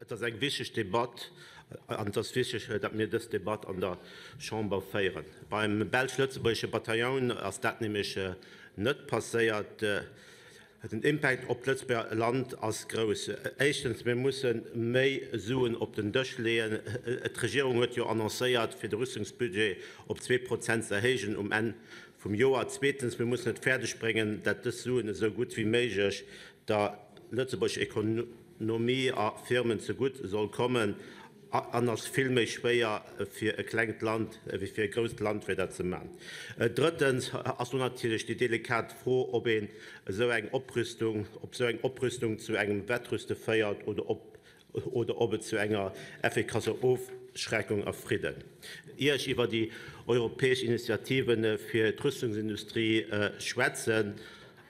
Et ass eng wichteg Debatt an et ass wichteg, datt mir dës Debatt an der Chamber féieren. Beim belsch-lëtzebuergesche Bataillon ass dat nämlech net passéiert. Den Impact op d'Lëtzebuerger Land ass grouss. Éischtens, mir musse méi Suen op den Dësch leeën. D'Regierung huet jo annoncéiert, fir de Rüstungsbudget op 2% ze erhéijen um Enn vum Joer. Zweetens, mir mussen et fäerdeg bréngen, dat dës Suen esou gutt wéi méiglech der lëtzebuergescher Ekonomie a Firmen zegutt soll kommen an ass vill méi schwéier fir e klengt Land wéi fir e grousst Land fir dat ze man. Drëttens ass do natierlech déi delikat Fro, ob een esou eng Oprüstung, ob esou eng Oprüstung zu engem Wettrüste féiert oder ob oder ob et zu enger effikasser Ofschreckung a Fridden. Ier ech iwwer déi europäesch Initiative fir d'Rüstungsindustrie schwätzen,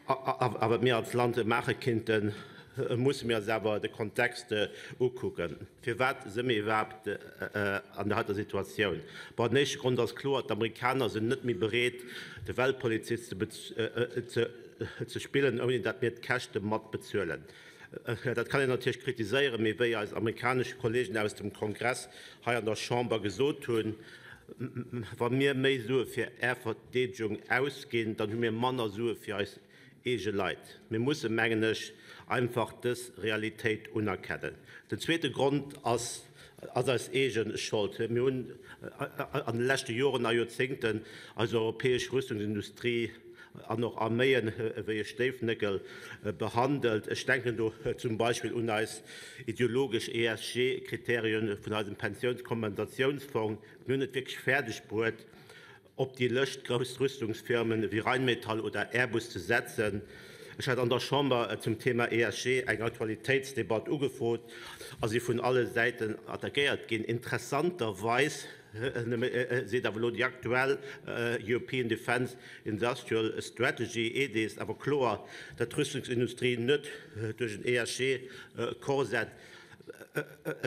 A wat mir als Land maache kinnten, musse mir eis awer de Kontext ukucken. Firwat si mir iwwerhaapt an der heiter Situatioun? Bon, den éischte Grond ass kloer, D'Amerikaner sinn net méi bereet, de Weltpolizist ze spillen, ouni datt mir d'Käschte mat bezuelen. Dat kann een natierlech kritiséieren, mee wéi eis amerikanesch Kollegen aus dem Kongress hei an der Chamber gesot hunn, Wa mir méi Sue fir Är Verdeedegung ausginn, dann hu mir manner Sue fir eis eege Leit. Mir mussen, mengen ech, einfach dës Realitéit unerkennen. Den zweete Grond ass eis eege Schold. Mir hunn an de leschte Joren a Joerzéngten eis europäesch Rüstungsindustrie an och Arméien ewéi e Stéifnéckel behandelt. Ech denken do zum Beispill un eis ideologesch ESG-Kriterien vun eisem Pensiounskompensatiounsfong. Mir hunn et wierklech fäerdeg bruet, op déi Lëscht grouss Rüstungsfirmen ewéi Rheinmetall oder Airbus ze setzen. Ech hat an der Chamber zum Thema ESG eng Aktualitéitsdebatt ugefrot a si vun alle Säiten attackéiert ginn. Interessanterweis seet awer elo déi aktuell European Defence Industrial Strategy, EDIS, awer kloer, datt d'Rüstungsindustrie net duerch en ESG-Korsett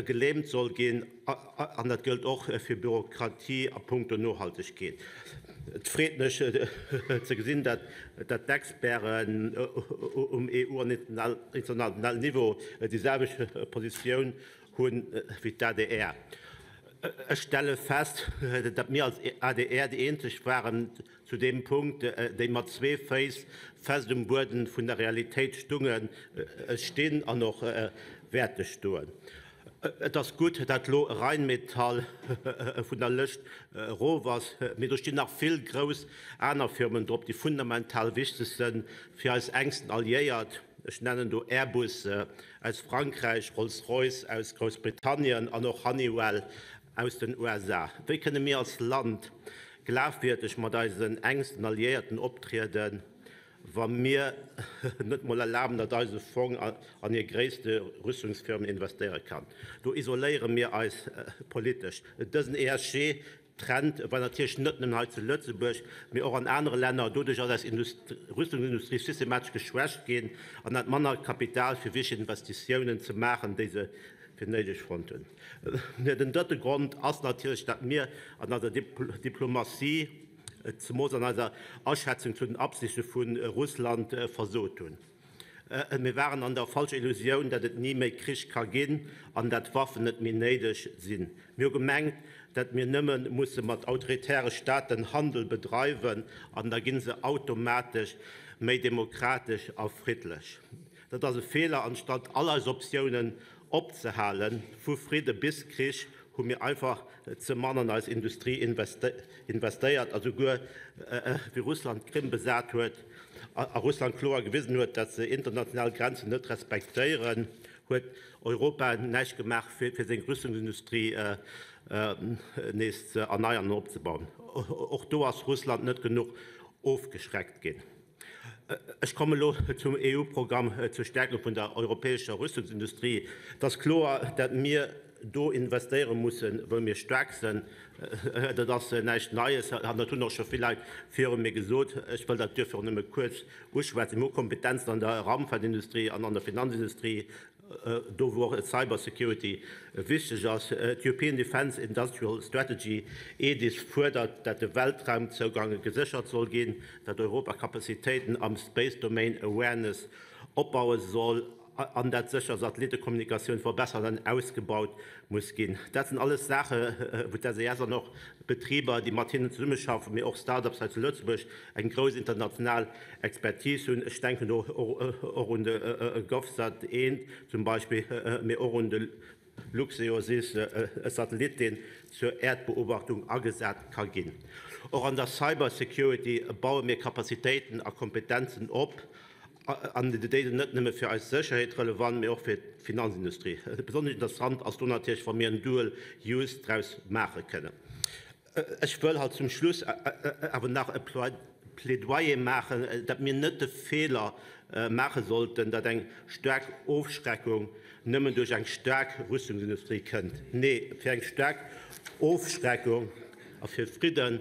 gelähmt soll ginn. An dat gëllt och fir Bürokratie a punkto Nohaltegkeet. Et freet mech ze gesinn, datt d'Experten um EU an internationalen Niveau déi selwecht Positioun hunn wéi d'ADR. Ech stelle fest, datt mir als adr déi eenzeg waren zu deem Punkt, déi mat zwee Féiss fest um Bueden vun der Realitéit stungen, stinn an och wäerte stoen. Et ass gutt, datt elo Rheinmetall vun der Lëscht erof ass, mee do stinn nach vill grouss aner Firmen drop, déi fundamental wichteg si fir eis enksten Alliéiert. Ech nennen do Airbus aus Frankräich, Rolls-Royce aus Groussbritannien an och Honeywell aus den USA. Wéi kënne mir als Land glafwierdeg mat eisen enksten Alliéierten optrieden, wa mir net mol erlaben, datt eise Fong an hir gréisste Rüstungsfirmen investéiere kann? Do isoléiere mir eis politesch. Dësen ESG Trend war natierlech net nëmmen hei zu Lëtzebuerg, mee och an anere Länner. Doduerch ass eis Rüstungsindustrie systematesch geschwächt ginn an hat manner Kapital fir wichteg Investitiounen ze maachen, déi se fir néideg fonnt hunn. Den drëtte Grond ass natierlech, datt mir an eiser Diplomatie, zemoos an eiser Aschätzung zu den Absichte vu Russland, versot hunn. Mir waren an der falscher Illusioun, dat et ni méi Krich ka ginn an dat Waffen net méi néideg sinn. Mir hu gemengt, dat mir nëmme musse mat autoritäre Staaten Handel bedreiwen an da gi se automatesch méi demokratesch a friddlech. Dat ass e Feeler. Anstatt all eis Optiounen opzehalen, vu Fridde bis Krich, hu mir einfach ze mann an eis Industrie investéiert a souguer wéi Russland d'Krim besat huet a Russland kloer gewisen huet, datt se international Grenzen net respektéieren, huet Europa näischt gemaach fir seng Rüstungsindustrie nees ze erneiern an opzebauen. Och do ass Russland net genuch ofgeschreckt ginn. Ech kommen elo zum EU-Programm zur Stärkung vun der europäescher Rüstungsindustrie. Et ass kloer, datt mir do investéiere mussen, wou mir staark sinn. Dat ass näischt Neies an dat hunn och scho vill Leit viru mir gesot. Ech wëll dat duerfir och nëmme kuerz uschwätzen. Mir hu Kompetenzen an der Raumfahrtindustrie an an der Finanzindustrie, do wou och Cybersecurity wichteg ass. D'European Defence Industrial Strategy, EDIS, fuerdert, dat de Weltraumzougang geséchert soll ginn, dat Europa Capacitéiten am Space Domain Awareness opbaue soll. An dat sécher Satellittekommunikatioun verbessert an ausgebaut muss ginn. Dat sinn alles Saache wou d'SES an och Betriber, déi mat hinnen zesummeschaffen, mee och Start-ups hei zu Lëtzebuerg eng grouss international Expertise hunn. Ech denken do och un de GovSat 1 zum Beispill, mee och un de LuxEOSys, e Satellit, deen zur Äerdbeobachtung agesat ka ginn. Och an der Cybersecurity baue mir Capacitéiten a Kompetenzen op, an déi sinn net nëmme fir eis Sécherheet relevant, mee och fir d'Finanzindustrie. Besonnesch interessant ass do natierlech, wa mir en Dual Use draus maache kënnen. Ech wëll halt zum Schluss awer nach e Plädoyer maachen, datt mir net de Feeler maache sollten, datt eng staark Ofschreckung nëmmen duerch eng staark Rüstungsindustrie kënnt. Nee, fir eng staark Ofschreckung a fir Fridde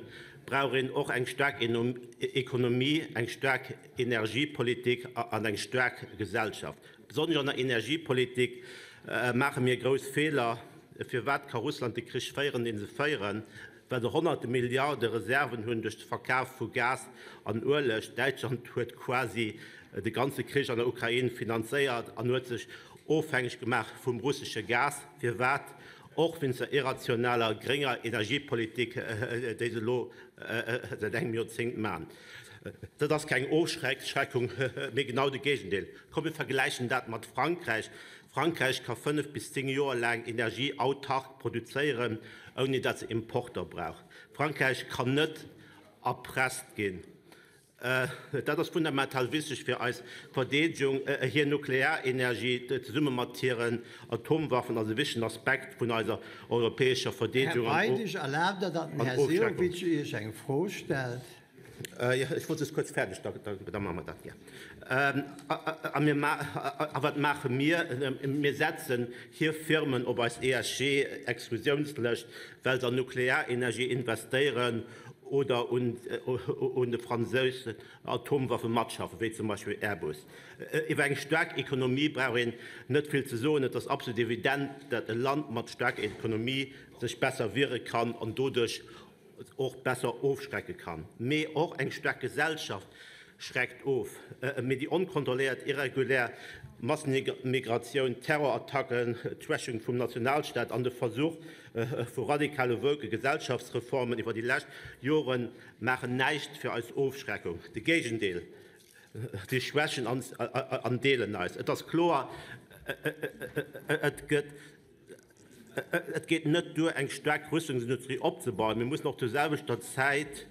brauch een och eng staark Ekonomie, eng staark Energiepolitik an eng staark Gesellschaft. Besonnesch an der Energiepolitik maache mir grouss Feeler. Firwat ka Russland de Krich féieren, dee se féieren? Well se honnerte Milliarde Reserven hunn duerch de Verkaf vu Gas an Ueleg. Däitschland huet quasi de ganze Krich an der Ukrain finanzéiert an huet sech ofhängeg gemaach vum russesche Gas. Firwat? Och wéinst der irrationaler grénger Energiepolitik, déi se elo säit engem Joerzéngt maachen. Dat ass keng Ofschreckung, mee genau de Géigendeel. Komm mir vergläichen dat mat Frankräich. Frankräich ka 5 bis 10 Joer laang Energie autark produzéieren, ouni datt se Importer brauch. Frankräich kann net erpresst ginn. Dat ass fundamental wichteg fir eis Verdeedegung. Hir Nuklearenergie zesumme mat hiren Atomwaffen ass e wichtegen Aspekt vun eiser europäescher Verdeedegung Här an Weidig, erlaabt Der, datt den Här Ofschreckung. Sehovic Iech eng Fro stellt? Ech wollt just kuerz fäerdeg, da maache mer dat gär. A mir, a wat maache mir? Mir setzen hir Firmen op eis ESG-Exklusiounslëscht, well se an Nuklearenergie investéieren oder un de franséischen Atomwaffe matschaffen, wéi zum Beispill Airbus. Iwwer eng staark Ekonomie brauch een net vill ze soen. Et ass absolut evident, datt e Land mat staarker Ekonomie sech besser wiere kann an doduerch och besser ofschrecke kann. Mee och eng staark Gesellschaft schreckt of. Mee déi onkontrolléiert irregulär Massenmigratioun, Terrorattacken, d'Schwächung vum Nationalstaat an de Versuch vu radikale woke Gesellschaftsreformen iwwer déi lescht Jore maachen näischt fir eis Ofschreckung. De Géigendeel, si schwächen an deelen eis. Et ass kloer, et gëtt Et geet net duer, eng staark Rüstungsindustrie opzebauen. Mir mussen och zur selwechter Zäit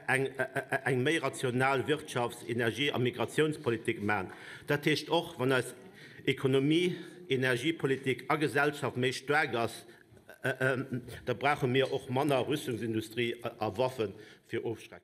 eng méi rational Wirtschafts-, Energie a Migratiounspolitik maachen. Dat heescht och, wann eis Ekonomie, Energiepolitik a Gesellschaft méi staark ass, da brauche mir och manner Rüstungsindustrie a Waffe fir Ofschreckung.